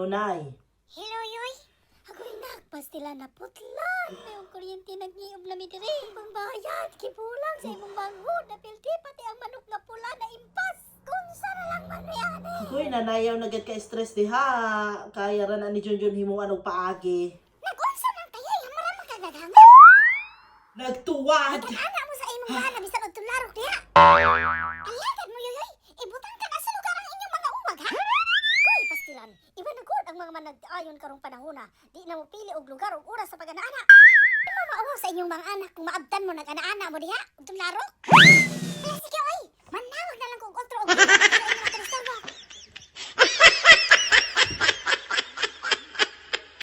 Kanunay. Hello, Yoy. Agoy nakpastila na putlan. May ang kuryente nag-iom na mi diri. Pangbayad, kibulang sa imong manghod na pildi pati ang manok nga pula na impas. Kunsa na lang man ni ani. Agoy, nanayaw na gid ka stress diha. Kaya ra na ni Junjun himuan og paagi. Nagunsa man kayo, hamara man kag naghanga. Nagtuwad! Ana mo sa imong bana bisan og tularok diha. Alagad mo, Yoyoy. Ibutang ka na sa lugar ang inyong mga uwag, ha? Kuy, pastilan. Iba na gud ang mga managaayon karong panahona. Di na mo pili og lugar ug oras sa pag-ana-ana. Di mo maawaw sa inyong mga anak kung maabtan mo nag-ana-ana mo diha ug tularok.